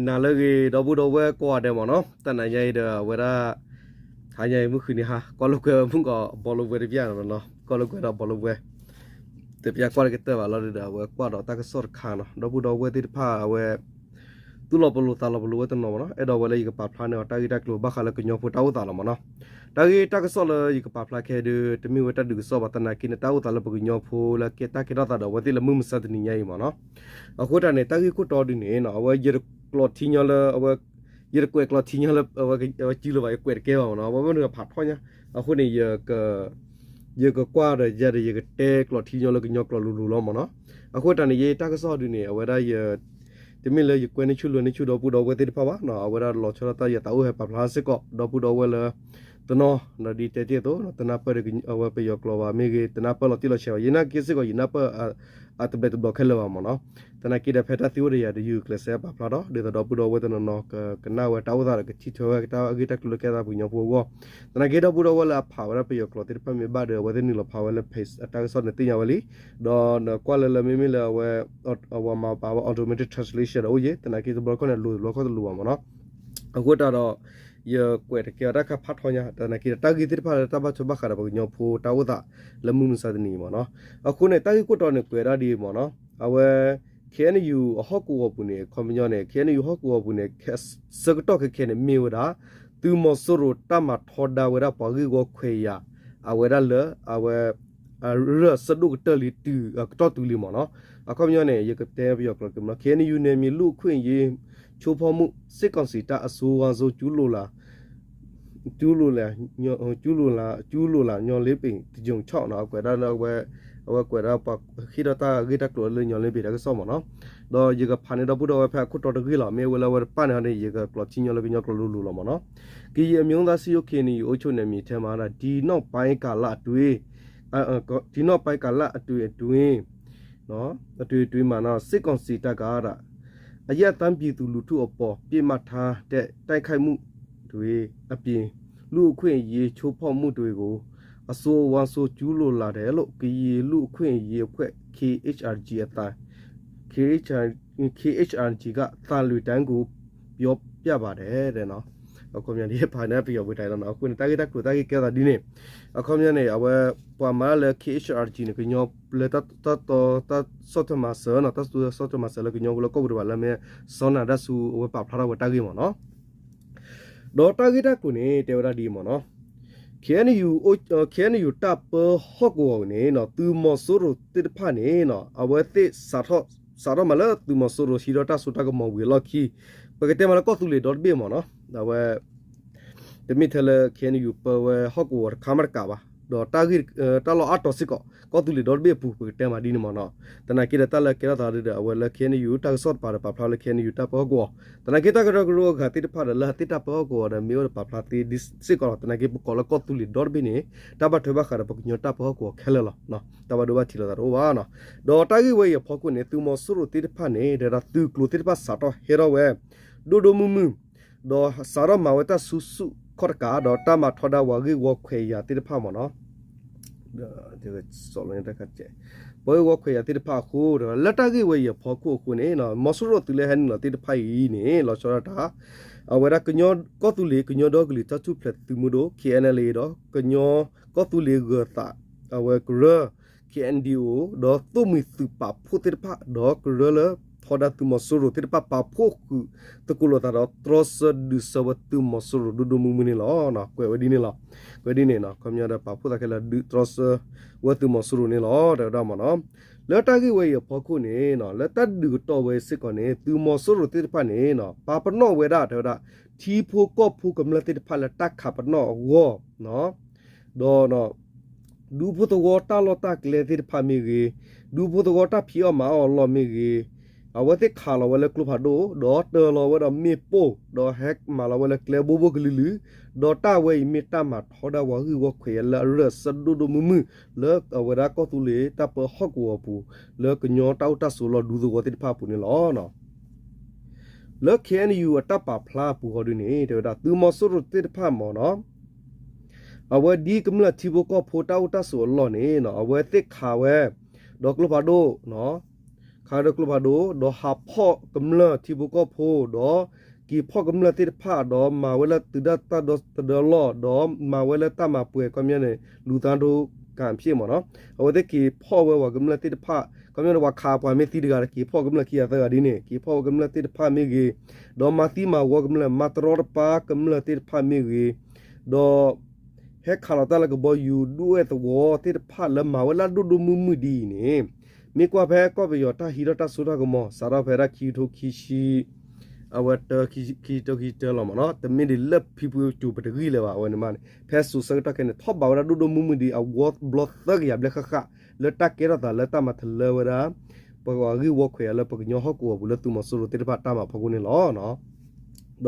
နၤလၢအဂ့ၤ ဒီပုၢ်ဒီဝဲၢ်ကိးဂၤဒဲးမ့ၢ်နီၤ, တနၤညါအံၤဒီးအဝဲဒၣ် ဟါညါအံၤမုၢ်ဃုနံၤဟါ ကွၢ်လိာ်ကွဲမုၢ်ကီးဘီလိဝဲတပျၢ်နီၤ, ကွၢ်လိာ်ကွဲဒီးဘီလိဝဲ တပျၢ်ကွၢ်တကတၢၢ်ဘၣ်လီၤဒီး အဝဲကွၢ်ဒီးတၢ်ကစီၣ်တခါနီၤ, ဒီပုၢ်ဒီဝဲၢ်သ့ၣ်တဖၣ်အဝဲ သူၣ်လီၤပလိာ်သးလီၤပလိာ်ဝဲတနီၤမ့ၢ်နီၤ, အဲၣ်ဒိးဝဲလၢယကပာ်ဖျါန့ၢ်အီၤ တၢ်ဂ့ၢ်တၢ်ကျိၤဘၣ်ဃးလၢကညီဖိတၢ်အိၣ်သးလီၤမ့ၢ်နီၤ. တၢ်ဂ့ၢ်တၢ်ကစီၣ်လၢယကပာ်ဖျါခဲဒုး တမ့ၢ်ဝဲတၢ်ဒုးကစီၣ်ဘၣ် သနာ်က့န့ၣ် တၢ်အိၣ်သးလၢပကညီဖိလၢကဲတၢ်ကဲထီၣ်သးဒီးအဝဲသ့ၣ်လၢမုၢ်မဆါတနံၤညါအံၤမ့ၢ်နီၤ. အဃိတၢ်န့ၣ် တၢ်ဂ့ၢ်ခိၣ်တီဒုန့ၣ်နီၤ အဝဲယတကျိးထံညီလၢ ယတကွဲးကျိးထံညီလၢ အဝဲစုလိၤဘၣ် ယကွဲးတကဲဘၣ်မ့ၢ်နီၤ, အဝဲမ့ၢ်နကဖးထီၣ်ညါ, အဃိန့ၣ် ယကကွၢ်ဒီးယၤဒီး ယကတဲကျိးထံညီလၢကညီကျိာ်လိၤလိၤလီၤမ့ၢ်နီၤ. အဃိတၢ်န့ၣ် ယတၢ်ကစီၣ်ဒုန့ၣ် အဝဲဒၣ်ယ တမ့ၢ်လၢယကွဲန့ၢ်ဆူၣ်လိာ်န့ၢ်ဆူၣ်ဒီပုၢ်ဒီဝဲၢ်သ့ၣ်တဖၣ်ဘၣ်နီၤ, အဝဲဒၣ်လီၤဆီဒၣ်တၢ်ယသးအိၣ်ဟဲပာ်ဖျါစ့ၢ်ကီး ဒီပုၢ်ဒီဝဲၢ်လၢ တနီၤဒီးဒ်တဲတ့ၢ်အသိး တနၢ်ပၢၢ်ဒီးအဝဲပယီၤကျိာ်ဘၣ်မ့ၢ်ဂ့ၤ တနၢ်ပၢၢ်လီၤတံၢ်လီၤဆဲးဘၣ် ယနာ်က့စ့ၢ်ကီး ယနၢ်ပၢၢ်အတဘျဲးတဘျီခဲလၢာ်ဘၣ်မ့ၢ်နီၤ. သနာ်က့ဒီး ဖဲတၢ်သံအိၣ်ဒီးယၤဒီး ယကျဲးစၢးပာ်ဖျါဒီး ဒ်သိးဒီပုၢ်ဒီဝဲၢ်တနီၤနီၤ ကကနၣ်ဝဲတၢ်အိၣ်သးဒီး ကထံၣ်ထွဲဝဲတၢ်ဂ့ၢ်တၢ်ကျိၤလၢကဲသးပှၤကညီဖိအဂီၢ်. သနာ်က့ဒီပုၢ်ဒီဝဲၢ်လၢအဖးဝဲဒၣ်ပယီၤကျိာ်သ့ၣ်တဖၣ်မ့ၢ်ဘၣ်ဒီး အဝဲသ့ၣ်နုာ်လီၤဖးဝဲလၢ page အတၢ်ကစီၣ်န့ၣ်သ့ၣ်ညါဝဲလံ. ဒီးနကွၢ်လၢလၢမ့မ့ၢ်လၢအဝဲ အဝဲမၤပာ်ဝဲ automatic translation ဒီးအိၣ်ယဲၢ် သနာ်က့တဘျီတခီၣ်န့ၣ် လိၤတဘျီတခီၣ်တလိၤဘၣ်မ့ၢ်နီၤ. အဃိတၢ်ဒီး ယကွဲးတကဲအီၤတၢ်ခါဖးထီညါ သနာ်က့ဒီး တၢ်ဂ့ၢ်သ့ၣ်တဖၣ်လၢတၢ်ဘၣ်ထွဲဘၣ်ဃးဒီးပှၤကညီဖိတၢ်အိၣ်သးလၢမုၢ်မဆါတနံၤအံၤမ့ၢ်နီၤ. အဃိန့ၣ် တၢ်ဂ့ၢ်ခိၣ်တီန့ၣ်ကွဲးဒၣ်ဒ်အံၤမ့ၢ်နီၤ, အဝဲ K N U အဟီၣ်ကဝီၤပူၤန့ၣ် အခီပညီန့ၣ် K N U ဟီၣ်ကဝီၤပူၤန့ၣ် ဆၢကတီၢ်ခဲခဲန့ၣ် မ့ၢ်ဝဲဒၣ် သုးမီၤစိရိၤတၢ်မၤထီဒါဝဲဒၣ်ပှၤဂ့ၢ်ဝီခွဲးယာ် အဝဲဒၣ်လၢ အဝဲ အရၢၢ်အဆၢဒိၣ်ကတၢၢ်လံ တုၤအကတီၢ်တုၤလံမ့ၢ်နီၤ. အခီပညီန့ၣ် ယကတဲပယီၤကျိာ်က့ၤမ့ၢ်နီၤ, K N U နယ်မြေလူ့အခွင့်အရေးချိုးဖောက်မှု စစ်ကောင်စီတပ်အဆိုးဝါးဆုံးကျူးလွန်လာ ကျူးလွန်လာ ကျူးလွန်လာ ညောင်လေးပင် တကြိမ်ခြောက် နီၤ, အကွဲးဒၣ်လၢ အဝဲကွဲးဒၣ်ပှၤဟ့ၣ်ထီၣ်တၢ်ဂ့ၢ်တၢ်ကျိၤလၢညောင်လေးပင်တၢ်ကစီၣ်မ့ၢ်နီၤ. ဒီးယကဖးန့ၢ်ဒီပုၢ်ဒီဝဲၢ်ဖဲအခိၣ်တီတဂ့ၢ်လီၤ, မ့ၢ်အဝဲလၢအဝဲတပၣ်န့ၣ်ဟီန့ၣ် ယကကျိးထံညီလၢကညီကျိာ်လိၤလိၤလီၤမ့ၢ်နီၤ. ကရင်အမျိုးသားစည်းရုံး K N U အုပ်ချုပ်နယ်မြေထဲမှာ ဒီနောက်ပိုင်းကာလအတွင်း ဒီနောက်ပိုင်းကာလအတွင်းအတွင်း နော် အတွင်းအတွင်းမှာနော် စစ်ကောင်စီတပ်က အရပ်သားပြည်သူလူထုအပေါ် ပစ်မှတ်ထားတဲ့ တိုက်ခိုက်မှုတွေအပြင် လူ့အခွင့်အရေး ချိုးဖောက်မှုတွေကို အဆိုးအဝါဆုံး ကျူးလွန်လာတယ်လို့ ကရင်လူ့အခွင့်အရေးအဖွဲ့ K H R G အသံ K H R K H R G က သံလွင်တိုင်းကို ပြောပြပါတယ် တဲ့နော်. အခီပညီ ဒ်ဖးန့ၣ် ပယီၤပူၤတၢ်လီၤနီၤ. အဃိန့ၣ် တၢ်ဂ့ၢ်တၢ်ကျိၤ တၢ်ဂ့ၢ်ကဲသးဒ်န့ၣ်, အခီပညီန့ၣ် အဝဲ ပှၤမၤတၢ်လၢ K H R G န့ၣ် ကညီလၢတၢ် တၢ်ဆီၣ်ထွဲမၤစၢၤနီၤ, တၢ်ဆီၣ်ထွဲမၤစၢၤလၢကညီဖိလၢကီၢ်ပူၤတဖၣ်လၢမ့ၢ် စီၤနၤဒါဆူ အဝဲပာ်ဖျါထီၣ်ဝဲတၢ်ဂ့ၢ်မ့ၢ်နီၤ. ဒီးတၢ်ဂ့ၢ်တၢ်ကျိၤန့ၣ် တဲဝဲဒၣ်ဒ်အံၤမ့ၢ်နီၤ, K N U K N U တၢ်ပၢဟီၣ်ကဝီၤန့ၣ်နီၤ သုးမီၤစိရိၤသ့ၣ်တဖၣ်န့ၣ်နီၤ အဝဲသ့ၣ်စးထီၣ် စးထီၣ်မးလၢသုးမီၤစိရိၤဟံးထီၣ်တၢ်စိတၢ်ကမီၤဝံၤအလီၢ်ခံ, ပကတဲမးလၢကီၢ်သူလ့ၤဒီတဘ့ၣ်မ့ၢ်နီၤ, အဝဲ တမ့ၢ်ထဲလၢ K N U ပၢဝဲဟီၣ်ကဝီၤတခါမးတကးဘၣ်, ဒီးတၢ်ဂ့ၢ် တၢ်လီၢ်အါတီၤစ့ၢ်ကီး ကီၢ်သူလ့ၤဒီတဘ့ၣ်အပူၤ ပကတဲမးဒ်န့ၣ်မ့ၢ်နီၤ. သနာ်က့ဒီးတၢ်လၢကဲထီၣ်သးဒီး အဝဲလၢ K N U တၢ်ကစီၣ်တပၤဒီးပာ်ဖျါလၢ K N U တၢ်ပၢဟီၣ်ကဝီၤ, သနာ်က့တၢ်ကရၢကရိအဂၤသ့ၣ်တဖၣ်ဒီးလၢအသ့ၣ်တၢ်ပၢဟီၣ်ကဝီၤဒီး မ့ၢ်အိၣ်ဒီးပာ်ဖျါသ့စ့ၢ်ကီးလီၤ. သနာ်က့ပကိးလၢကီၢ်သူလ့ၤဒီတဘ့ၣ်န့ၣ် တၢ်ဘၣ်ထွဲဘၣ်ဃးဒီးပှၤကညီတၢ်ပၢဟီၣ်ကဝီၤခဲလၢာ်လီၤ. တၢ်ဘၣ်ဒိဘၣ်ထံးလိာ်သးတအိၣ်ဘၣ်နီၤ. ဒီးတၢ်ဂ့ၢ်ဝဲအံၤအဖီခိၣ်န့ၣ် သုးမီၤစိရိၤသ့ၣ်တဖၣ်န့ၣ် ဒီးသုးကျိၤသ့ၣ်တဖၣ်စးထီၣ်ဟဲထီၣ်ဝဲ ဒိၣ်ဒိၣ်မုၢ်မုၢ်, ဒီးစးထီၣ်မၤဝဲတၢ်ဆူၣ်ဆူၣ်ခီၣ်တကး ဒီးတၢ်မၤထီဒါဝဲဂ့ၢ်ဝီခွဲးယာ်သ့ၣ်တဖၣ်မ့ၢ်နီၤ, ပှၤဂ့ၢ်ဝီခွဲးယာ်သ့ၣ်တဖၣ်အဃိ လၢတၢ်ဂ့ၢ်ဝဲအံၤအဖီခိၣ်အဃိန့ၣ် မီၤစိရိၤသုးလၢဟဲနုာ်လီၤသ့ၣ်တဖၣ်အံၤန့ၣ် လီၤဆီဒၣ်တၢ် အဝဲဒၣ်ကညီ ကီၢ်သူလ့ၤ ကညီဒီကလုာ်တၢ်ထူၣ်ဖျဲးသုးမုၢ်ဒိၣ် K N L A ဒီး ကညီကီၢ်သူလ့ၤဂၢၤသး အဝဲကရၢ K N D O ဒီးသိၣ်မှံၤသုးပာ်ဖှိၣ်သ့ၣ်တဖၣ် ဒီးကရၢလၢထီဒါသုးမီၤစိရိၤသ့ၣ်တဖၣ် ပာ်ဖှိၣ်ဃုာ်သကိးလိာ်သးဒီး တြီဆၢဒုးဆၢဝဲသုးမီၤစိရိၤဒိၣ်ဒိၣ်မုၢ်မုၢ်န့ၣ်လီၤ. ကွဲးဝဲဒ်န့ၣ်လီၤ. ကွဲးဒ်န့ၣ်နီၤ ခီပညီဒီးပာ်ဖှိၣ်သးခဲလၢာ်ဒုးတြီဆၢဝဲသုးမီၤစိရိၤန့ၣ်လီၤ တဲဝဲဒၣ်မ့ၢ်နီၤ. လၢတၢ်ဂ့ၢ်ဝဲအံၤအဖီခိၣ်န့ၣ် လၢတၢ်ဒုးကတီၢ်ဝဲစ့ၢ်ကီးန့ၣ် သုးမီၤစိရိၤသ့ၣ်တဖၣ်န့ၣ် ပာ်ပနီၣ်ဝဲဒၣ် တဲဝဲဒၣ် ထံဖိကီၢ်ဖိကမျၢၢ်သ့ၣ်တဖၣ်လၢတၢ်ခးပနီၣ်အဂီၢ် ဒီး ဒူဖိသဝီတၢ်လီၢ်တၢ်ကျဲသ့ၣ်တဖၣ်မ့ၢ်ဂ့ၤ, ဒူဖိသဝီတၢ်ဖံးအီၣ်မၤအီၣ်အလီၢ်မ့ၢ်ဂ့ၤ, အဝဲသ့ၣ်ခးလီၤဝဲလၢကျိဖးဒိၣ် ဒီးတၢၤလီၤဝဲဒီးမ့ၣ်ပိၢ် ဒီးဟဲမၤလီၤဝဲလၢကျဲဘိဘိကလုာ်လုာ်, ဒီးတၢ်ဝဲအံၤမ့ၢ်တၢ်မၤထီဒါဝဲဂ့ၢ်ဝီခွဲးယာ်လၢအရၢၢ်အစၢၢ်ဒိၣ်ဒိၣ်မုၢ်မုၢ် လၢအဝဲဒၣ်ကီၢ်သူလ့ၤတၢ်ပၢဟီၣ်ကဝီၤအပူၤ လၢကညီတၢ်အိၣ်တၢ်ဆိးလီၢ်ဒူသဝီသ့ၣ်တဖၣ်အပူၤန့ၣ်လီၤ. လၢ K N U အတၢ်ပာ်ဖျါအပူၤဃီဒုန့ၣ် တဲဝဲဒၣ် သုးမီၤစိရိၤသ့ၣ်တဖၣ်မ့ၢ်နီၤ အဝဲဒ်ကမျၢၢ်ထံဖိကီၢ်ဖိတၢ်အိၣ်တၢ်ဆိးအလီၢ်န့ၣ် အဝဲသ့ၣ်ခးဝဲ ဒီးကျိဖးဒိၣ် ခး ခးဒီးကျိဖးဒိၣ် ဒီးဟးဖီၣ်ကမျၢၢ်ထံဖိကီၢ်ဖိ ဒီးက့ၤဖီၣ်ကမျၢၢ်သ့ၣ်တဖၣ် ဒီးမၤဝဲလၢတုၤဒၣ်တၢ်ဒီသဒၢလီၢ် ဒီးမၤဝဲလၢတၢ်မၤပှဲၤ ခီပညီန့ၣ် လူသားဒိုးကၣ်ဖျ့ၣ်မ့ၢ်နီၤ အဝဲသ့ၣ်က့ၤဖီၣ်ဝဲပှၤကမျၢၢ်သ့ၣ်တဖၣ် ခီပညီန့ၣ် ပှၤခးပှၤမ့ၢ်သံတဂၤ က့ၤဖီၣ်ကမျၢၢ်ခံဂၤသၢဂၤဒ်န့ၣ် က့ၤဖီၣ်ဝဲကမျၢၢ်သ့ၣ်တဖၣ်မ့ၢ်ဂ့ၤ ဒီးမၤသံမၤဝီကမျၢၢ် မၤတရီတပါကမျၢၢ်သ့ၣ်တဖၣ်မ့ၢ်ဂ့ၤ ဒီး ဟဲခးလီၤတၢ်လၢကဘီယူၤ ဒွဲၣ်သဝီသ့ၣ်တဖၣ်လၢမၤဝဲလၢဒိၣ်ဒိၣ်မုၢ်မုၢ်ဒ်အံၤန့ၣ် မ့ၢ်ကွၢ်ဖဲကီၢ်ပယီၤတၢ်ဟံးထီၣ်တၢ်စိတၢ်ကမီၤ စးထီၣ်ဖဲဒၣ်ခံကထိခံဆံ အဝဲတၢ ခံကထိခံဆံတၢလီၤမ့ၢ်နီၤ တမ့ၢ်ဒ်လၢဖံဖုကၠိပတဂံၢ်လၢၤဘၣ် အဝဲန့ၣ်မးန့ၣ် ဖဲစိၤဆၢကတီၢ်ခဲအံၤန့ၣ် ထီၣ်ဘးဝဲဒၣ်ဒိၣ်ဒိၣ်မုၢ်မုၢ်ဒ်အဝဲဘျီသၢကယၤဘျဲၣ်ဃၣ်ဃၣ် လၢတၢ်ကဲထီၣ်သးလၢတၢ်မၤတလၢဝဲဒၣ် ပှၤဂ့ၢ်ဝီခွဲးယာ်လၢပကညီဟီၣ်ကဝီၤပူၤလၢသုးမီၤစိရိၤသ့ၣ်တဖၣ်တၢ်မၤအဖီခိၣ်န့ၣ်လီၤ. ဒီ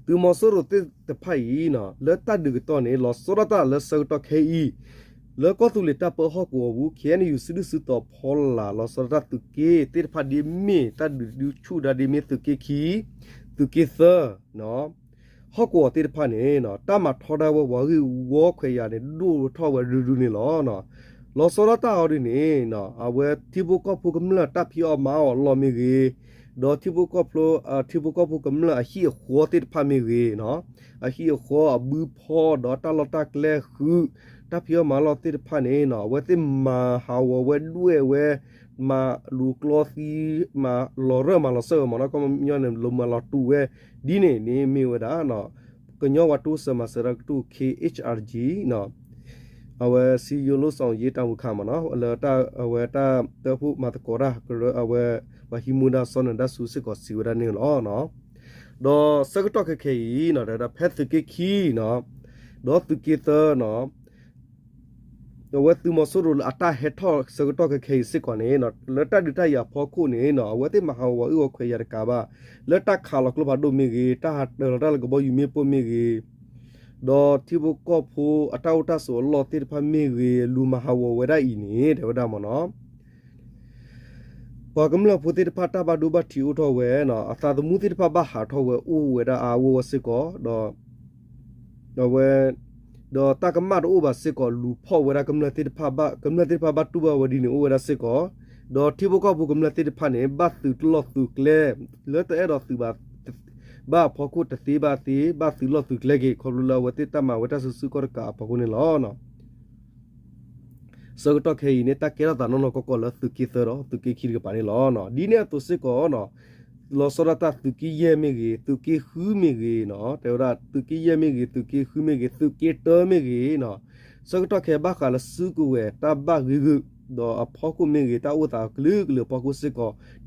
းသုးမီၤစိရိၤသ့ၣ်တဖၣ်အံၤ လၢတၢ်ဒုးကတီၢ်န့ၣ် လီၤဆီဒၣ်တၢ်လၢဆၢကတီၢ်ခဲအံၤ လၢကီၢ်သူလ့ၤတၢ်ပၢဟီၣ်ကဝီၤပူၤ ခ့ၣ်အဲၣ်ယူၣ် စုဒုၣ်စုတီၤဖီလာ် လီၤဆီဒၣ်တၢ်သုးက့သ့ၣ်တဖၣ်ဒ်အမ့ၢ် တၢ်ဒုးဒုးဆူၣ်ဒါဒ်အမ့ၢ်သုးက့ခံ သုးက့သၢ ဟီၣ်ကဝီၤသ့ၣ်တဖၣ်န့ၣ် တၢ်မၤထီဒါဝဲပှၤဂ့ၢ်ဝီခွဲးယာ်န့ၣ် ဒိၣ်ထီၣ်ဝဲဒူဒူန့ၣ်လီၤ. လီၤဆီဒၣ်တၢ်အီၤဒ်န့ၣ် အဝဲထံဖိကီၢ်ဖိကမျၢၢ်တၢ်ဖံးအီၣ်မၤအီၣ်အလီၢ်မ့ၢ်ဂ့ၤ, ဒီးထံဖိကီၢ်ဖိ ထံဖိကီၢ်ဖိကမျၢၢ်အဟံၣ်အဃီသ့ၣ်တဖၣ်မ့ၢ်ဂ့ၤ, အဟံၣ်အဃီအဘုဖီဒီးတၢ်လီၢ်တၢ်ကျဲဃုာ် တၢ်ဖံးအီၣ်မၤအီၣ်သ့ၣ်တဖၣ်န့ၣ် အဝဲသ့ၣ်မၤဟးဂီၤဝဲဒွဲၣ်ဝဲ မၤလူၤကျီသံ မၤလီၤရၢၢ်မၤလီၤဆၢၣ်ဝဲမ့ၢ်နီၤ ခီပညီန့ၣ် လီၤမၤလီၤတူာ်ဝဲ ဒ်န့ၣ်န့ၣ်မ့ၢ်ဝဲဒၣ် ကညီပှၤတိစၢၤမၤစၢၤတၢ်ကတိၢ် ခ့ၣ်အ့ၣ်ၡ်အၣ်ကၠံ အဝဲစံယိၤလိာ်စီၤယ့တၢ်မူခါမ့ၢ်နီၤ လၢအဝဲတၢ်တၢၣ်ဖှိၣ်မၤသကိးတၢ်ကရၢ အဝဲပှၤဟံးမူဒါစီၤနၢၤဒါစူၤစ့ၢ်ကီးစံးဝဲဒၣ်န့ၣ်လီၤ. ဒီးဆၢကတီၢ်ခဲခဲအံၤ ဒီးဖဲသုးက့ခံ ဒီးသုးက့သၢ အဝဲသုးမီၤစိရိၤလၢအတၢ်ဟဲထီၣ်ဆၢကတီၢ်ခဲခဲအံၤစ့ၢ်ကီးန့ၣ် လၢတၢ်ဒုးတၢ်ယၤအဖီခိၣ်န့ၣ် အဝဲသ့ၣ်မၤဟးဂီၤအဂ့ၢ်ဝီခွဲးယာ်တကးဘၣ် လၢတၢ်ခးလီၤကျိဖးဒိၣ်မ့ၢ်ဂ့ၤ, တၢ်ဟးတၢၤလီၤတၢ်လၢကဘီယူၤမ့ၣ်ပိၢ်မ့ၢ်ဂ့ၤ, ဒီးထံဖိကီၢ်ဖိအတၢ်အိၣ်တၢ်ဆိးအလီၢ်သ့ၣ်တဖၣ်မ့ၢ်ဂ့ၤ လူၤမၤဟးဂီၤဝဲဒၣ်အံၤန့ၣ် တဲဝဲဒၣ်မ့ၢ်နီၤ ပှၤကမျၢၢ်ဖိသ့ၣ်တဖၣ်တၢ်ဘၣ်ဒိဘၣ်ထံးအိၣ်ထီၣ်ဝဲ, အသးသမူသ့ၣ်တဖၣ်ဘၣ်ဟးထီၣ်ဝဲအိၣ်ဝဲဒၣ်အါအါဂီၢ်ဂီၢ်စ့ၢ်ကီး, ဒီးအဝဲ ဒီးတၢ်ကမၣ်တအိၣ်ဘၣ်စ့ၢ်ကီး လူၤဖီၣ်ဝဲဒၣ်ကမျၢၢ်သ့ၣ်တဖၣ်ဘၣ်, ကမျၢၢ်သ့ၣ်တဖၣ်ဘၣ်တူၢ်ဘၣ်ဝဲဒ်န့ၣ်အိၣ်ဝဲဒၣ်စ့ၢ်ကီး, ဒီးထံဖိကီၢ်ဖိကမျၢၢ်သ့ၣ်တဖၣ်န့ၣ် ဘၣ်သုးလီၢ်သုးကျဲ လၢတအဲၣ်ဒိးသုးဘၣ် ဘၣ်အဖီခိၣ်တသ့ဘၣ်သ့ ဘၣ်သုးလီၢ်သုးကျဲက့ၤ ခီဖျိလၢအဝဲသ့ၣ်တၢ်မၤဝဲတၢ်စုဆူၣ်ကီၢ်တကးအဖီခိၣ်န့ၣ်လီၤ. ဆၢကတီၢ်ခဲအံၤန့ၣ် တၢ်ကဲထီၣ်သးနီၢ်နီၢ်ကီၢ်ကီၢ်လၢသုးက့သၢဒီးသုးက့ခံတကပၤန့ၣ်လီၤ. ဒ်န့ၣ်အသိးစ့ၢ်ကီး လီၤဆီဒၣ်တၢ်သုးက့ယဲၢ်မ့ၢ်ဂ့ၤ, သုးက့ဃုမ့ၢ်ဂ့ၤ, တဲဝဲဒၣ်သုးက့ယဲၢ်မ့ၢ်ဂ့ၤ, သုးက့ဃုမ့ၢ်ဂ့ၤ, သုးက့တၢမ့ၢ်ဂ့ၤ, ဆၢကတီၢ်ခဲအံၤဘၣ်ဃးလၢစုကဝဲၤတၢ်ဘၣ်ဂ့ၢ်ဂုာ် ဒီးအဖီခိၣ်မ့ၢ်ဂ့ၤ, တၢ်အိၣ်သးအကလုာ်ကလုာ်အဖီခိၣ်စ့ၢ်က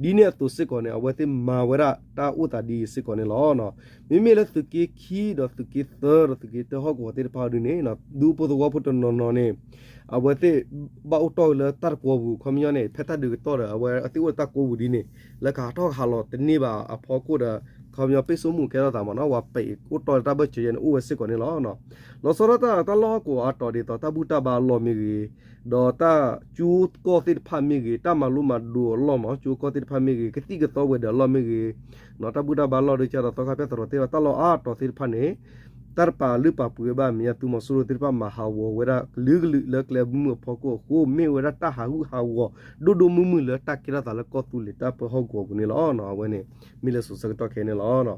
ီး, ဒ်န့ၣ်အသိးစ့ၢ်ကီးန့ၣ် အဝဲသ့ၣ်မၤဝဲဒၣ်တၢ်အိၣ်သးဒ်အံၤစ့ၢ်ကီးန့ၣ်လီၤ. မ့မ့ၢ်လၢသုးက့ခံဒီးသုးက့သၢဒီးသုးက့တၢဟီၣ်ကဝီၤသ့ၣ်တဖၣ်ဒ်န့ၣ် ဒူဖိသဝီဖိတနီၤနီၤန့ၣ် အဝဲသ့ၣ်ဘၣ်အိၣ်တီၢ်လၢတၢ်တကွီပူၤ ခီပညီန့ၣ် ဖဲတၢ်ဒုးကတီၢ်ဒီး အဝဲသ့ၣ်အိၣ်လၢတၢ်ကွီပူၤဒ်န့ၣ် လၢကဟးထီၣ်ကဟးလီၤတန့ၢ်ဘၣ်အဖီခိၣ်ဒီး ခီပညီပ့ၣ်ဆိကမိၣ်ကဲထီၣ်သးမ့ၢ်နီၤ ပှၤပဲာ်အိၣ်တီၢ်လၢတၢ်ဘၢၣ်စၢၤယဲန့ၣ် အိၣ်ဝဲစ့ၢ်ကီးန့ၣ်လီၤ. လီၤဆီဒၣ်တၢ်တၢ်လီၢ်ဟီၣ်ကဝီၤအါတီၤဒ်သိး တၢ်ဘူၣ်တၢ်ဘါအလီၢ်မ့ၢ်ဂ့ၤ, ဒီးတၢ်ကၠိကီၢ်သ့ၣ်တဖၣ်မ့ၢ်ဂ့ၤ, တၢ်မၤလိမၤဒိးအလီၢ်မ့ၢ် ကၠိကီၢ်သ့ၣ်တဖၣ်မ့ၢ်ဂ့ၤ, ကသံၣ်ကသီဝဲၤဒၢးအလီၢ်မ့ၢ်ဂ့ၤ, တၢ်ဘူၣ်တၢ်ဘါအလီၢ်ဒီး ကဒီးသီခါဖျၢၣ်သရီးသ့ၣ်တဖၣ် တၢ်လီၢ်အါတီၤသ့ၣ်တဖၣ်န့ၣ် တၢ်တပာ်လုၢ်ပာ်ပှ့ၤဝဲဘၣ် မ့ၢ်သုးမီၤစိရိၤသ့ၣ်တဖၣ်မၤဟးဂီၤဝဲဒၣ် ကလုာ်ကလုာ်လၢကျဲမုၢ်အဖီခိၣ်အဃိ မ့ၢ်ဝဲဒၣ်တၢ်ဟးဂူာ်ဟးဂီၤ ဒိၣ်ဒိၣ်မုၢ်မုၢ်လၢတၢ်ကဲထီၣ်သးလၢကီၢ်သူလ့ၤတၢ်ပၢဟီၣ်ကဝီၤပူၤန့ၣ်လီၤ. အဝဲန့ၣ် မ့ၢ်လၢစိၤဆၢကတီၢ်ခဲအံၤန့ၣ်လီၤ.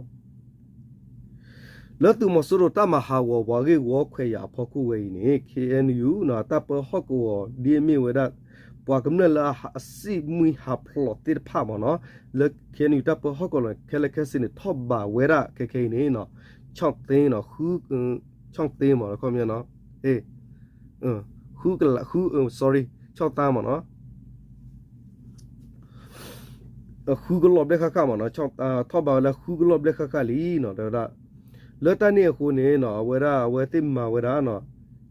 လၢသုးမီၤစိရိၤတၢ်မၤဟးဂီၤပှၤဂ့ၢ်ဝီခွဲးယာ်အဖီခိၣ်ဝဲအံၤန့ၣ် ခ့ၣ်အဲၣ်ယူၣ် တၢ်ပၢဟီၣ်ကဝီၤဒ်အမ့ၢ်ဝဲဒၣ် ပှၤကမျၢၢ်လၢအစံၣ်မှံဟးဖျိးသ့ၣ်တဖၣ်မ့ၢ်နီၤ လၢ ခ့ၣ်အဲၣ်ယူၣ် တၢ်ပၢဟီၣ်ကဝီၤခဲလၢာ်ခဲဆ့န့ၣ် ထီၣ်ဘးဝဲဒၣ်ခဲခဲအံၤန့ၣ် ဆီၣ်သ့နီၤ ဆီၣ်သ့မ့ၢ်နီၤ ခီပညီနီၤ ဃုကလး ဃု sorry ဆီၣ်သ့မ့ၢ်နီၤ ဃုကလီၢ်ဘျဲၣ်ဃၣ်ဃၣ်မ့ၢ်နီၤ ထီၣ်ဘးဝဲလၢဃုကလီၢ်ဘျဲၣ်ဃၣ်ဃၣ်လံနီၤ တဲဝဲဒၣ် လၢတၢ်န့ၣ်အဃိန့ၣ်နီၤ အဝဲဒၣ်အဝဲသ့ၣ်မၤဝဲဒၣ်နီၤ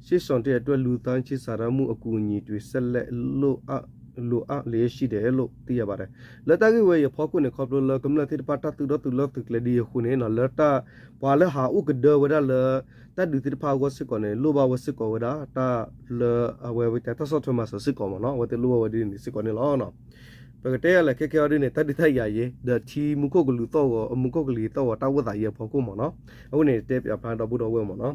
ရှေ့ဆောင်တဲ့အတွက် လူသားချင်းစာနာမှုအကူအညီတွေ ဆက်လက် လိုအပ်လျက်ရှိတယ်လို့ သိရပါတယ် လၢတၢ်ဂ့ၢ်ဝဲအံၤအဖီခိၣ်န့ၣ် ခီဖျိလၢကမျၢၢ်သ့ၣ်တဖၣ်တၢ်သူၣ်ထီၣ်သုးလီၢ်သုးကျဲဒ်အံၤအဃိန့ၣ်နီၤ လၢတၢ် ပှၤလၢဟးအိၣ်ကဒၢဝဲဒၣ်လၢ တၢ်ဒုးသ့ၣ်တဖၣ်အဂီၢ်စ့ၢ်ကီးန့ၣ် လိၣ်ဘၣ်ဝဲစ့ၢ်ကီးဝဲဒၣ် တၢ်လၢအဝဲတၢ်ဆီၣ်ထွဲမၤစၢၤစ့ၢ်ကီးမ့ၢ်နီၤ အဝဲသ့ၣ်လိၣ်ဘၣ်ဝဲဒ်န့ၣ်စ့ၢ်ကီးန့ၣ်လီၤ. ပကတဲယၤလဲၣ်ခဲခဲအံၤဒ်န့ၣ် တၢ်ဒုးတၢ်ယၤအံၤ ဒီးထံမူခိၣ်ကလူးသီၣ်ဂီၤ မူခိၣ်ကလံၤသီၣ်ဂီၤတၢ်အိၣ်သးအံၤအဖီခိၣ်မ့ၢ်နီၤ အဃိန့ၣ် တဲပၠးဖျါဒီပုၢ်ဒီဝဲၢ်မ့ၢ်နီၤ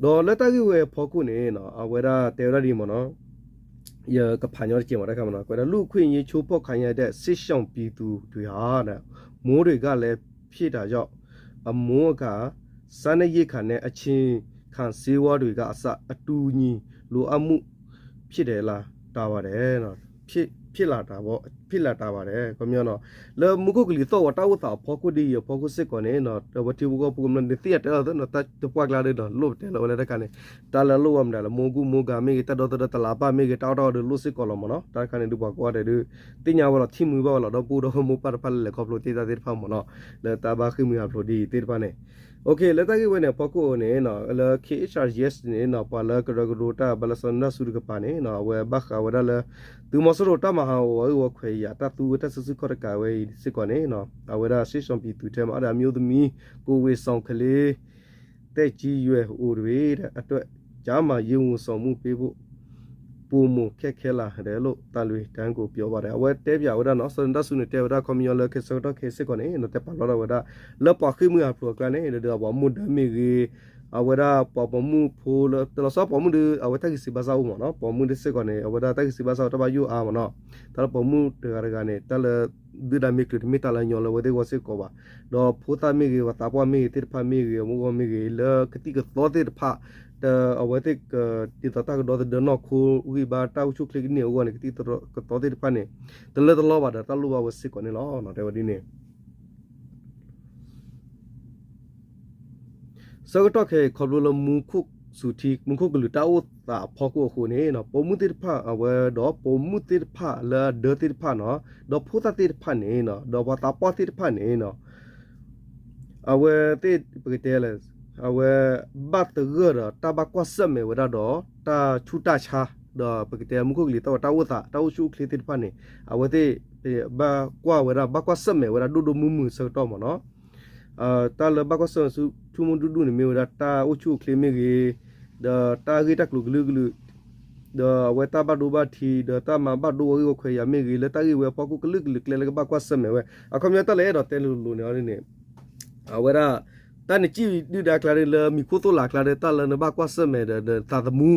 ဒီးလၢတၢ်ဂ့ၢ်ဝဲအဖီခိၣ်န့ၣ် အဝဲဒၣ်တဲဝဲဒၣ်ဒ်မ့ၢ်နီၤ ယကဖးညီတကဲးမးတခါမးနီၤ, ကွဲးဒၣ် လူ့အခွင့်အရေးချိုးဖောက်ခံရတဲ့ စစ်ရှောင်ပြည်သူတွေဟာ မိုးတွေကလည်း ဖြည့်တာကြောင့် အမိုးအကာ စားနပ်ရိက္ခာနဲ့ အခြေခံဆေးဝါးတွေကအစ အကူအညီလိုအပ်မှု ဖြစ်လာတာပါတယ် ဖြစ်လာတာပေါ့ ဖြစ်လာတာပါတယ် ခီပညီနီၤ, လၢမူခိၣ်ကလံၤသီၣ်ဂီၤတၢ်အိၣ်သးအဖီခိၣ်ဒ်အံၤအဖီခိၣ်စ့ၢ်ကီးန့ၣ် အဝဲထံဖိကီၢ်ဖိကမျၢၢ်န့ၣ် သ့ၣ်ညါတဲလီၤသ့နီၤ, တၢ်တပှၢ်ကျါဒီး လိၣ်ပတဲလီၤဝဲလၢတၢ်ခါန့ၣ် တၢ်လၢအလိၣ်ဝဲမတၤလဲၣ် မိၢ်ကူၣ်မိၢ်ဂၤမ့ၢ်ဂ့ၤ တၢ်ဒီသဒၢတလးပၢ်မ့ၢ်ဂ့ၤ တၢ်အီၣ်တၢ်အီဒီးလိၣ်စ့ၢ်ကီးလီၤမးနီၤ, တၢ်တခါန့ၣ် ဒုးပှၤကိးဂၤဒဲးဒုး သ့ၣ်ညါဝဲလီၤ ထံၣ်မှံဘၣ်ဝဲလီၤ ဒီပုၢ်ဒီဝဲၢ်မိၢ်ပၢ်တဖၣ်လၢလဲၤခီဖျိတ့ၢ်တၢ်သ့ၣ်တဖၣ်မးနီၤ, လၢတၢ်ဘၣ်ဃ့ၢ်မှံဟးဖျိးဒ်အံၤသ့ၣ်တဖၣ်န့ၣ် လၢတၢ်ဂ့ၢ်ဝဲန့ၣ်အဖီခိၣ်န့ၣ် လၢ KHRS န့ၣ် ပှၤလၢကရၢကရိတၢ်ဘၣ်လၢစီၤနၢၣ်စူၤတကပၤန့ၣ် အဝဲဘၣ်ဃးဝဲဒၣ်လၢ သုးမီၤစိရိၤတၢ်မၤဟးဂီၤအဂ့ၢ်ဝီခွဲးယာ် တၢ်သူဝဲတၢ်စုဆူၣ်ခီၣ်တကးဝဲအံၤစ့ၢ်ကီးန့ၣ် အဝဲဒၣ် စစ်ရှောင်ပြည်သူထဲမှာ အမျိုးသမီး ကိုယ်ဝန်ဆောင်ကလေး သက်ကြီးရွယ်အိုတွေ အတွက် ကျန်းမာရေးဝန်ဆောင်မှုပေးဖို့ ပိုမိုခက်ခဲလာတယ်လို့ သံလွင်တိုင်းကို ပြောပါတယ် အဝဲတဲပၠးဝဲဒၣ်နီၤ, စီၤနၢၣ်စူၤန့ၣ် တဲဝဲဒၣ်ခီပညီလၢ ခဲဆၢကတီၢ်ခဲအံၤစ့ၢ်ကီးန့ၣ် တဲပာ်လီၤဒၣ်ဝဲဒၣ် လၢပှၤဃ့ၢ်မှံဟးဖျိးအကျါန့ၣ် ဒီးပှၤမူဒါမ့ၢ်ဂ့ၤ အဝဲဒၣ်ပှၤပိာ်မုၣ်ဖိလၢ တလီၤဆီပိာ်မုၣ်ဒီး အဝဲတၢ်ဂံၢ်စၢ်ဘါစၢ်အိၣ်မးနီၤ, ပိာ်မုၣ်ဒ်စ့ၢ်ကီးန့ၣ် အဝဲဒၣ်တၢ်ဂံၢ်စၢ်ဘါစၢ်တၢ်ဘၣ်ယိၣ်အါမးနီၤ, တၢ်လၢပိာ်မုၣ်တဂၤတဂၤန့ၣ် တၢ်လၢ ဒုၣ်ဒါမ့ၢ်ချုးတမ့ၢ်တၢ်လၢညီလၢအဝဲသ့ၣ်အဂီၢ်စ့ၢ်ကီးဘၣ်, ဒီးဖိသၣ်မ့ၢ်ဂ့ၤ ပှၤသးပှၢ်မ့ၢ်ဂ့ၤ သ့ၣ်တဖၣ်မ့ၢ်ဂ့ၤ အမူအဂီၢ်မ့ၢ်ဂ့ၤ လၢကသံၣ်ကသီသ့ၣ်တဖၣ် အဝဲသ့ၣ်က ဒ်သိးတၢ်ကဒီသဒၢနီၢ်ခိဂံၢ်ဘါတၢ်အိၣ်ဆူၣ်အိၣ်ချ့ကန့ၢ်အဂီၢ်န့ၣ် ကသံၣ်ကသီသ့ၣ်တဖၣ်န့ၣ် တလၢတလီဘၣ်ဒီးတၢ်လိၣ်ဘၣ်ဝဲစ့ၢ်ကီးန့ၣ်လီၤ. တဲဝဲဒ်န့ၣ် ဆၢကတီၢ်ခဲအံၤ ခီဖျိလၢမူခိၣ်စူၤထံ မူခိၣ်ကလူးတၢ်အိၣ်သးအဖီခိၣ်အဃိန့ၣ် ပိာ်မုၣ်သ့ၣ်တဖၣ် အဝဲဒီးပိာ်မုၣ်သ့ၣ်တဖၣ်လၢအဒၢသ့ၣ်တဖၣ်နီၤ ဒီးဖိသၣ်သ့ၣ်တဖၣ်န့ၣ် ဒီးပှၤသးပှၢ်သ့ၣ်တဖၣ်န့ၣ် အဝဲသ့ၣ်ပကတဲလဲၣ် အဝဲ ဘၣ်သဂၢၢ်ဒီးတၢ်ဘၣ်ကွၢ်ဆၢၣ်မဲာ်ဝဲဒၣ်ဒီး တၢ်ဆူးတၢ်ဆါ ဒီးပကတဲမူခိၣ်ကလံၤသီၣ်ဂီၤတၢ်အိၣ်သး တၢ်အိၣ်ဆူၣ်အိၣ်ချ့သ့ၣ်တဖၣ်န့ၣ် အဝဲသ့ၣ် ဘၣ်ကွၢ်ဝဲဒၣ် ဘၣ်ကွၢ်ဆၢၣ်မဲာ်ဝဲဒၣ်ဒိၣ်ဒိၣ်မုၢ်မုၢ်ဆၢကတီၢ်မးနီၤ တၢ်လၢဘၣ်ကွၢ်ဆၢၣ်မဲာ်ဆူထူမိၢ်ဒူၣ်ဒူၣ်န့ၣ် မ့ၢ်ဝဲဒၣ်တၢ်အိၣ်ဆူၣ်အိၣ်ချ့မ့ၢ်ဂ့ၤ, ဒီးတၢ်ဂ့ၢ်တၢ်ကျိၤကလုာ်ကလုာ်, ဒီးအဝဲတၢ်ဘၣ်ဒိဘၣ်ထံး ဒီးတၢ်မၤဘၣ်ဒိအဂ့ၢ်ဝီခွဲးယာ်မ့ၢ်ဂ့ၤ လၢတၢ်ဂ့ၢ်ဝဲအဖီခိၣ်ကလုာ်ကလုာ်ကျဲလၢကဘၣ်ကွၢ်ဆၢၣ်မဲာ်ဝဲ အခီပညီတၢ်လၢအဲၣ်ဒိးတဲလိၤလိၤန့ၣ်အီၤဒ်န့ၣ် အဝဲဒၣ် တၢ်နစံၣ်ဒုၣ်ဒါကျါဒီး လၢမံၤခိၣ်သိၣ်လးကျါဒီး တၢ်လၢနဘၣ်ကွၢ်ဆၢၣ်မဲာ်ဒီး သးသမူ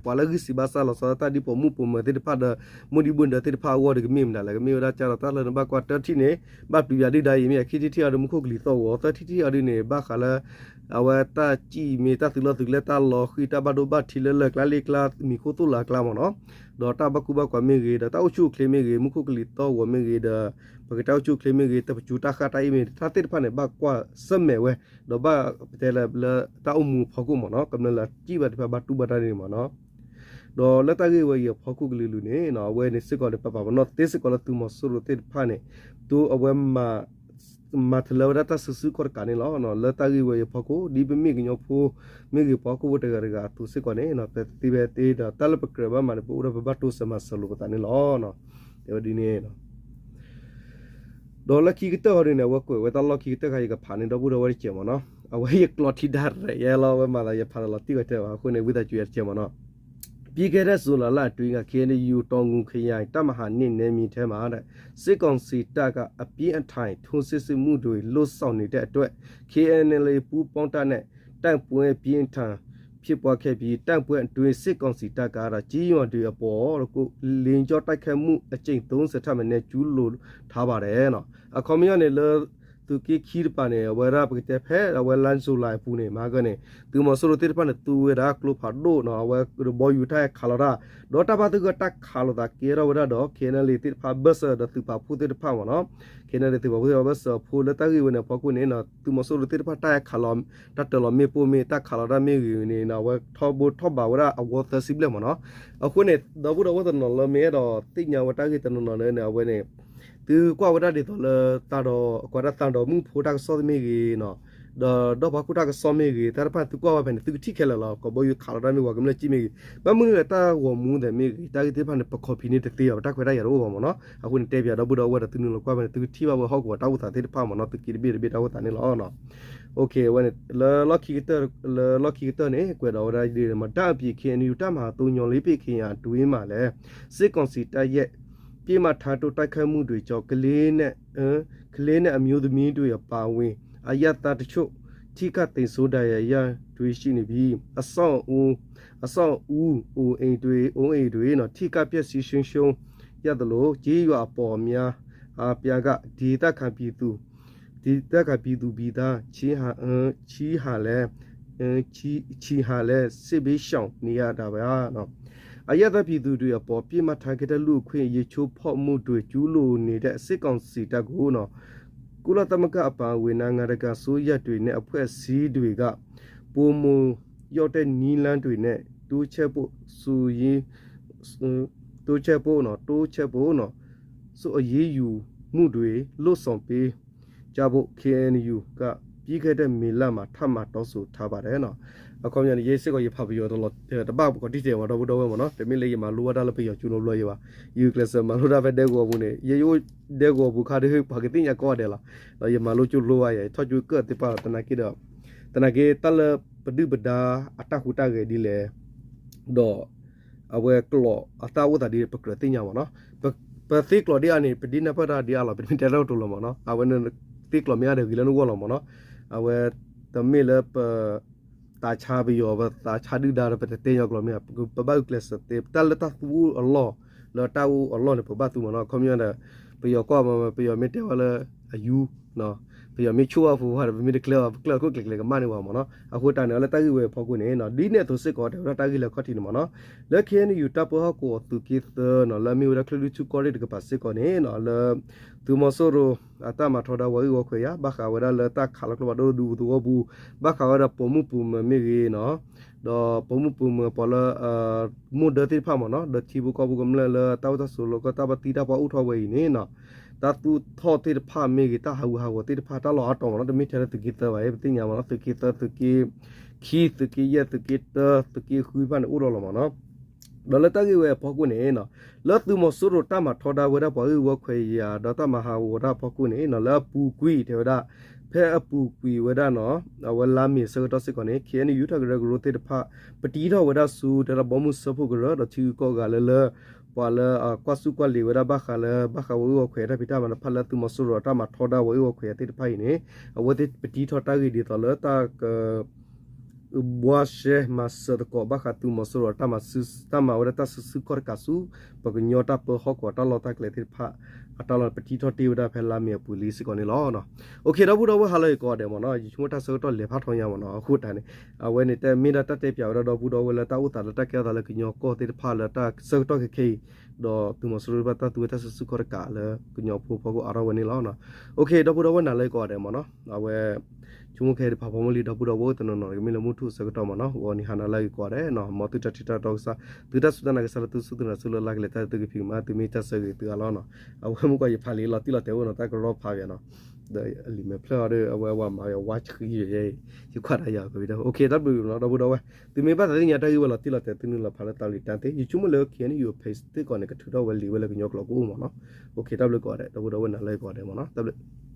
ပှၤလၢဂံၢ်စၢ်ဘါစၢ်လီၤဆီဒၣ်တၢ်ဒ်ပိာ်မုၣ်ပိာ်မၢၤသ့ၣ်တဖၣ်ဒီး မူဒံးဘိဒၢးသ့ၣ်တဖၣ်အဂီၢ်ဒီး ကမ့ၢ်မတၤလဲၣ် ကမ့ၢ်ဝဲဒၣ်ကဒီးတၢ်လၢနဘၣ်ကွၢ်တၢထံၣ်န့ၣ် ဘၣ်ပျံၤယၤဒုၣ်ဒါအံၤမ့ၢ် ခံထံၣ်ထံၣ်အီၤဒီး မူခိၣ်ကလံၤသီၣ်ဂီၤ သၢထံၣ်ထံၣ်အီၤဒ်န့ၣ် ဘၣ်ဃးလၢ အဝဲတၢ်စံၣ်မ့ၢ်တၢ်သုးလီၢ်သုးကျဲတၢ်လီၤဃံၤ တၢ်ဘၣ်ဒိဘၣ်ထံးလၢလၢၢ်ကျါလ့ကျါ မံၤခိၣ်သိၣ်လးကျါမးနီၤ, ဒီးတၢ်ဘၣ်ကူဘၣ်ကွၢ်မ့ၢ်ဂ့ၤ ဒီးတၢ်အိၣ်ဆူၣ်အိၣ်ချ့မ့ၢ်ဂ့ၤ မူခိၣ်ကလံၤသီၣ်ဂီၤမ့ၢ်ဂ့ၤဒီး ပကတဲအိၣ်ဆူၣ်အိၣ်ချ့မ့ၢ်ဂ့ၤ တၢ်ပစိၤတၢ်ဃၣ်တၢ်အ့ၣ်မ့ၢ်ဂ့ၤ တၢ်သ့ၣ်တဖၣ်န့ၣ် ဘၣ်ကွၢ်ဆၢၣ်မဲာ်ဝဲ ဒီးဘၣ်ပတဲလၢ လၢတၢ်အိၣ်မူအဖီခိၣ်မးနီၤ ကမျၢၢ်လၢစံၣ်ဘၣ်တဖၣ်ဘၣ်တူၢ်ဘၣ်တၢ်န့ၣ်မးနီၤ ဒီးလၢတၢ်ဂ့ၢ်ဝဲအံၤအဖီခိၣ်ကလုာ်ကလုာ်န့ၣ် အဝဲန့ၣ်စ့ၢ်ကီးန့ၣ် ပပာ်ပနီၣ်သ့စ့ၢ်ကီးလၢသုးမီၤစိရိၤသ့ၣ်တဖၣ်န့ၣ် တိအဝဲ မၤတလၢဝဲဒၣ်တၢ်စုဆူၣ်ခီၣ်တကးန့ၣ်လီၤ. လၢတၢ်ဂ့ၢ်ဝဲအံၤအဖီခိၣ် ဒ်ပမ့ၢ်ကညီဖိ မ့ၢ်ဂ့ၤပှၤဟီၣ်ခိၣ်ဖိတဂၤတဂၤအသိးစ့ၢ်ကီးန့ၣ် ပသ့ဖဲသ့ဒီးတၢ်လၢပကြၢးဘၣ်မၤန့ၣ် ပအိၣ်ဒီးပဘၣ်တိစၢၤမၤစၢၤလိာ်ပသးန့ၣ်လီၤ. တဲဝဲဒ်န့ၣ် ဒီးလၢခံကတၢၢ်အီၤဒ်န့ၣ် အဝဲကွဲးဝဲတၢ်လီၢ်ခံကတၢၢ်ခါ ယကဖးန့ၣ် ဒီပုၢ်ဒီဝဲၢ်တကဲးမးနီၤ အဝဲယကျိးထံဒါရဲးယဲလီၤ အဝဲမၤသးယဖးဒီးလီၤတံၢ်ဝဲတကဲးဘၣ် အဃိန့ၣ် ဝံသးစူၤယၤတကဲးမးနီၤ ပြီးခဲ့တဲ့ ဇူလိုင်လအတွင်းက KNU တောင်ငူခရိုင် တပ်မဟာနှစ် နယ်မြေထဲမှာ စစ်ကောင်စီတပ်က အပြင်းအထန် ထိုးစစ်ဆင်မှုတွေ လုပ်ဆောင်နေတဲ့အတွက် KNLA ပူးပေါင်းတပ်နဲ့ တိုက်ပွဲပြင်းထန်ဖြစ်ပွားခဲ့ပြီး တိုက်ပွဲအတွင်း စစ်ကောင်စီတပ်က ကျေးရွာတွေအပေါ် လေကြောင်းတိုက်ခိုက်မှု အကြိမ် သုံးဆယ် ထက်မနည်း ကျူးလွန်ထားပါတယ် အခီပညီန့ၣ်လၢ သုးက့ခံတပၤန့ၣ် အဝဲဒၣ်ပကတဲဖဲ အဝဲလါ July အပူၤန့ၣ် မၤကန့ၣ် သုးမီၤစိရိၤသ့ၣ်တဖၣ်န့ၣ် သူဝဲဒၣ်ကျိဖးဒိၣ်နီၤ အဝဲဒီးဘီယူၤတၢ်ဟဲခးလီၤတၢ် ဒီးတၢ်ဘၣ်သဂၢၢ်တၢ်ခးလိာ်သးကဲထီၣ်ဝဲဒၣ်ဒီး KNLA သ့ၣ်တဖၣ်အဘၢၣ်စၢၤဒီးသုးပာ်ဖှိၣ်သ့ၣ်တဖၣ်မးနီၤ KNLA သုးပာ်ဖှိၣ်သ့ၣ်တဖၣ်အဘၢၣ်စၢၤအဖီခိၣ် လၢတၢ်ဂ့ၢ်ဝဲန့ၣ်အဖီခိၣ်န့ၣ် သုးမီၤစိရိၤသ့ၣ်တဖၣ်တၢ်ဟဲခးလီၤ တၢ်တၢၤလီၤမ့ၣ်ပိၢ်မ့ၢ် တၢ်ခးလီၤတၢ်မ့ၢ်ဂ့ၤန့ၣ် အဝဲထီဘိထီၣ်ဘးဝဲဒၣ်အဝီသၢဆံဘျဲၣ်မးနီၤ အဃိန့ၣ် ဒီပုၢ်ဒီဝဲၢ်တနီၤလၢမ့ၢ်အဲၣ်ဒိးသ့ၣ်ညါဝဲတၢ်ဂ့ၢ်တနီၤနီၤန့ၣ် အဝဲန့ၣ် သုကွၢ်ဝဲဒၣ်ဒ်သိးလၢတၢ်ဒီး ကွၢ်ဒၣ်သးဒီးမုၣ်ဖိတၢ်ကစီၣ်မ့ၢ်ဂ့ၤနီၤ ဒီးဒီၣ်ပှၤကူၣ်တၢ်ကစီၣ်မ့ၢ်ဂ့ၤ တၢ်တဖၣ်သုကွၢ်ဝဲဖဲန့ၣ် သုကထံၣ်ခဲလၢာ်လီၤ ကဘီယူၤခးလီၤတၢ်မ့ၢ်ဂ့ၤ ကမျၢၢ်စံၣ်မ့ၢ်ဂ့ၤ ဘၣ်မနုၤလဲၣ်တၢ်ဂီၤမူသဲးမ့ၢ်ဂ့ၤ တၢ်ဂ့ၢ်သ့ၣ်တဖၣ်န့ၣ် ပ copy န့ၢ်တသ့ဘၣ် ပတၢ်ခွဲးတၢ်ယာ်တအိၣ်ဘၣ်မးနီၤ အဃိန့ၣ် တဲပၠးဒီပုၢ်ဒီဝဲၢ်ဒီးသုနုာ်လီၤကွၢ်ဖဲန့ၣ် သုကထံၣ်ဘၣ်ဝဲဟီၣ်ကဝီၤတၢ်အိၣ်သးသ့ၣ်တဖၣ်မးနီၤ သုးက့တဘ့ၣ်တဘ့ၣ်တၢ်အိၣ်သးန့ၣ်လီၤ အဝဲန့ၣ် လၢလီၢ်ခံကတၢၢ် လၢလီၢ်ခံကတၢၢ်န့ၣ် ကွဲးဒီးဝဲဒၣ်ဒ်န့ၣ်မး ဒါ့အပြင် KNU တပ်မဟာသုံး ညီလ့ပ့ၣ်ခ့ယါအတွင်းမှာလည်း စစ်ကောင်စီတပ်ရဲ့ ပစ်မှတ်ထားတိုက်ခိုက်မှုတွေကြောင့် ကလေးနဲ့ ကလေးနဲ့အမျိုးသမီးတွေအပါအဝင် အရပ်သားတချို့ ကျဆုံးမှုတွေရှိနေတယ်လို့ KNU က ထိခိုက်သေဆုံးဒဏ်ရာရသူရှိနေပြီး အဆောက်အဦး အဆောက်အဦး အိမ်တွေ အိမ်တွေနော် ထိခိုက်ပျက်စီးဆုံးရှုံးရသလို ကျေးရွာအပေါ်များအပြားက ဒေသခံပြည်သူ ဒေသခံပြည်သူပြည်သား ချီဟာလည်း ချီဟာလည်း စစ်ဘေးရှောင်နေရတာပါ အရပ်သားပြည်သူတွေအပေါ် ပစ်မှတ်ထားခဲ့တဲ့ လူ့အခွင့်အရေးချိုးဖောက်မှုတွေ ကျူးလွန်နေတဲ့ စစ်ကောင်စီတပ်ကိုနော် ကုလသမဂ္ဂအပါအဝင် နိုင်ငံတကာအစိုးရတွေနဲ့ အဖွဲ့အစည်းတွေက ပိုမိုရောက်တဲ့နည်းလမ်းတွေနဲ့ တိုးချဲ့ဖို့ ဆိုရင်း တိုးချဲ့ဖို့နော် တိုးချဲ့ဖို့နော် ဆိုအရေးယူမှုတွေ လုပ်ဆောင်ပေးကြဖို့ KNU က ပြီးခဲ့တဲ့မေလမှာ ထပ်မံတောင်းဆိုထားပါတယ်နော် အခီပညီန့ၣ် ယဲစ့ၢ်ကီးယဖးပယီၤတလီၤ တဘၣ်ပကီးတံၢ်တဲာ်ဝဲဒီပုၢ်ဒီဝဲၢ်မ့ၢ်နီၤ တမ့ၢ်လၢယမၤလိဘၣ်တၢ်လၢပယီၤကၠိနီတဘျီယဲဘၣ် ယဂုာ်ကျဲးစၢးမၤလိတၢ်ဖဲဒဲကဝီၤပူၤန့ၣ် ယအိၣ်ဒဲကဝီၤပူၤခါဒီး ပှၤကသ့ၣ်ညါကိးဂၤဒဲးလီၤ ဒီးယမၤလိကၠိဖျိဘၣ်ယဲ ယထီၣ်ကၠိကၢၢ်သ့ၣ်တဖၣ်လီၤ သနာ်က့ဒီး သနာ်က့တၢ်လၢပဒုၣ်ပဒါအတၢ်ဟူးတၢ်ဂဲၤဒ်လဲၣ် ဒီး အဝဲကျိာ်အတၢ်အိၣ်သးဒ်လဲၣ် ပကြၢးသ့ၣ်ညါမ့ၢ်နီၤ ပသ့ကျိာ်ဒ်အံၤန့ၣ် ပဒ်နၢ်ပၢၢ်တၢ်ဒ်အံၤလီၤ ပတမ့ၢ်တဲတၢ်ကတိၤလီၤမ့ၢ်နီၤ အဝဲန့ၣ် သ့ကျိာ်မ့ၢ်အါဒီးဂ့ၤလၢနဂီၢ်လီၤမ့ၢ်နီၤ အဝဲ တမ့ၢ်လၢပ သးဆါပယီၤ ပသးဆါဒုၣ်ဒါဒီး ပတတဲညီကျိာ်မ့ၢ် ပဘၣ်ဂုာ်ကျဲးစၢးသ့ တၢ်လၢတၢ်သူအလီၢ် လၢတၢ်အိၣ်အလီၢ်န့ၣ် ပဘၣ်သူမ့ၢ်နီၤ အခီပညီဒီး ပယီၤကွၢ်မ့ၢ် ပယီၤမ့ၢ်တဲဝဲလၢ အယူ ပယီၤမ့ၢ်ဆိၣ်ဘၣ်ပူၤဘၣ်ဒီး ပမ့ၢ်တကျၢၤဘၣ် ပကျၢၤခိၣ်ကျဲၤကျဲၤကမၣ်န့ၢ်ပှၤမ့ၢ်နီၤ အဃိတၢ်န့ၣ် လၢတၢ်ဂ့ၢ်ဝဲအဖီခိၣ်န့ၣ် ဒ်န့ၣ်အသိးစ့ၢ်ကီး တဲဝဲဒၣ်တၢ်ဂ့ၢ်လၢအခီၣ်ထံးန့ၣ်မ့ၢ်နီၤ လၢ KNU တၢ်ပၢဟီၣ်ကဝီၤသုးက့သၢနီၤ လၢအမ့ၢ်ဝဲဒၣ် ကၠဲၣ်လွံၢ်ထူၣ်ကီၢ်ရ့ၣ်တကပၤစ့ၢ်ကီးန့ၣ်နီၤ လၢ သုးမီၤစိရိၤ အတၢ်မၤထီဒါဝဲအံၤဝဲခွဲးယာ် ဘၣ်ဃးဝဲဒၣ်လၢတၢ်ခးလီၤကျိဖးဒိၣ်ဒူသဝီပူၤ ဘၣ်ဃးဝဲဒၣ်ပိာ်မုၣ်ပိာ်မၢၤမ့ၢ်ဂ့ၤနီၤ ဒီးပိာ်မုၣ်ပိာ်မၢၤပှၤလၢ မိၢ်ဒၢသ့ၣ်တဖၣ်မ့ၢ်နီၤ ဒီးထံဖိကီၢ်ဖိကမျၢၢ်လၢတၢ်အိၣ်တၢ်ဆိးလီၢ်ကီၢ် တၢ်ဘၣ်တံၢ်တၢ်ပှၢ်အိၣ်ထီၣ်ဝဲအံၤန့ၣ်နီၤ တၢ်သူၣ်ထီၣ်သ့ၣ်တဖၣ်မ့ၢ်ဂ့ၤ တၢ်ဟးဂူာ်ဟးဂီၤသ့ၣ်တဖၣ် တၢ်လီၢ်အါတီၤမ့ၢ်နီၤ တမ့ၢ်ထဲလၢသုးက့သၢဘၣ် ပသ့ၣ်ညါမ့ၢ်နီၤ သုးက့သၢ သုးက့ခံ သုးက့ယဲၢ် သုးက့တၢ သုးက့ဃုတဖၣ်န့ၣ် အိၣ်ဒီးလီၤမ့ၢ်နီၤ ဒီးလၢတၢ်ဂ့ၢ်ဝဲအဖီခိၣ်န့ၣ်နီၤ လၢသုးမီၤစိရိၤတၢ်မၤထီဒါဝဲဒၣ်ပှၤဂ့ၢ်ဝီခွဲးယာ် ဒီးတၢ်မၤဟးဂီၤတၢ်အဖီခိၣ်န့ၣ်နီၤ လၢအပူၤကွံာ်တဲဝဲဒၣ် ဖဲအပူၤကွံာ်ဝဲဒၣ်နီၤ အဝဲလါမ့ၤဆၢကတီၢ်စ့ၢ်ကီးန့ၣ် KNU တၢ်ကရၢကရိသ့ၣ်တဖၣ် ပတံထီၣ်ဝဲဒၣ်ဆူ တဲဒၣ်ဘီမုၢ်စၢဖှိၣ်ကရၢ ဒီးထံဂုၤကီၢ်ဂၤလၢလၢ ပှၤလၢကွၢ်ဆူၣ်ကွၢ်လံၤဝဲဒၣ်ဘၣ်ဃးလၢ ဘၣ်ဃးဝဲဂ့ၢ်ဝီခွဲးတၢ်ဖံးတၢ်မၤတဖၣ်လၢသုးမီၤစိရိၤအတၢ်မၤထီဒါဝဲဂ့ၢ်ဝီခွဲးယာ်သ့ၣ်တဖၣ်အံၤန့ၣ် အဝဲသ့ၣ်ပတံထီၣ်တၢ်ဂ့ၢ်ဒ်သိးလၢတၢ်က ဘှါရှဲမၤစၢၤသကိးဘၣ်ဃးသုးမီၤစိရိၤအတၢ်မၤ တၢ်မၤဝဲဒၣ်တၢ်စုဆူၣ်ခီၣ်တကးဆူ ပကညီတၢ်ပၢဟီၣ်ကဝီၤတၢ်လီၢ်တၢ်ကျဲသ့ၣ်တဖၣ် အတၢ်လီၢ်ပတံထီၣ်တ့ၢ်ဝဲဒၣ်ဖဲလါမ့ၤအပူၤလံစ့ၢ်ကီးန့ၣ်လီၤ. အိၣ်ခ့ ဒီပုၢ်ဒီဝဲၢ်ဟါလၢအဂ့ၤကိးဂၤဒဲးမ့ၢ်နီၤ ယဆိကမိၣ်တၢ်ဆၢကတီၢ်လဲၤဖးထီညါမ့ၢ်နီၤ အဃိတၢ်န့ၣ် အဝဲန့ၣ်တမ့ၢ်ဒၣ်တၢ်တဲပၠးဝဲဒၣ်ဒီပုၢ်ဒီဝဲၢ်လၢတၢ်အိၣ်သးလၢတၢ်ကဲထီၣ်သးလၢ ကညီကီၢ်သ့ၣ်တဖၣ်လၢတၢ်ဆၢကတီၢ်ခဲခဲအံၤ ဒီးသုးမီၤစိရိၤတဖၣ်တၢ်သူဝဲတၢ်စုဆူၣ်ခီၣ်တကးလၢကညီဖိဖီခိၣ်အါထီၣ်ဝဲန့ၣ်လီၤ. အိၣ်ခ့ ဒီပုၢ်ဒီဝဲၢ်နၤလၢအဂ့ၤကိးဂၤဒဲးမ့ၢ်နီၤ အဝဲ ဆိကမိၣ်ခဲအံၤတဖးဖီမုၢ်လံ ဒီပုၢ်ဒီဝဲၢ်တနီၤနီၤ ကမ့ၢ်လၢမုၢ်ထူၣ်အဆၢကတီၢ်မ့ၢ်နီၤ ဂီၤနံၤဟါနၤလၢအဂ့ၤကိးဂၤဒဲးနီၤ မ်သုတၢ်ထံၣ်တၢ်တီကစၢ် သုတၢ်စူၢ်တၢ်နာ်ကစၢ်လၢသုစူၢ်သုနာ်သုလၢ်လၢ်ကလဲၤတၢ်သုကဖံးကမၤ သုမ့ၢ်တၢ်ဆၢဂ့ၤသုအါလီၤနီၤ အဝဲမုၢ်ကီးယဖးလံလီၤတံၢ်လီၤတဲာ်အိၣ်နီၤ တၢ်ကရီဖးယၤနီၤ ဒီးအလံာ်မဲာ်ဖျၢၣ်အီၤဒီး အဝဲဝဲမၤဝဲဝါဆှံယဲ ယကွၢ်တၢ်ယၤကဝံၤဒီး အိၣ်ခ့ တၢ်ဘျုးနီၤ ဒီပုၢ်ဒီဝဲၢ် သုမ့ၢ်ဘၣ်သးသ့ၣ်ညါတၢ်ဂ့ၢ်ဝဲလီၤတံၢ်လီၤတဲာ်သုနုာ်လီၤဖးလၢတၢ်လံာ်တၢ်သ့ ယဆိကမိၣ်လၢ KNU page သ့ၣ်ကိးန့ၣ် ကထုးထီၣ်ဝဲလံာ်ဝဲလၢကညီကျိာ်ကအိၣ်မ့ၢ်နီၤ အိၣ်ခ့ တၢ်ဘျုးကိးဂၤဒဲး ဒီပုၢ်ဒီဝဲၢ်နၤလၢအဂ့ၤကိးဂၤဒဲးမ့ၢ်နီၤ တၢ်ဘျုး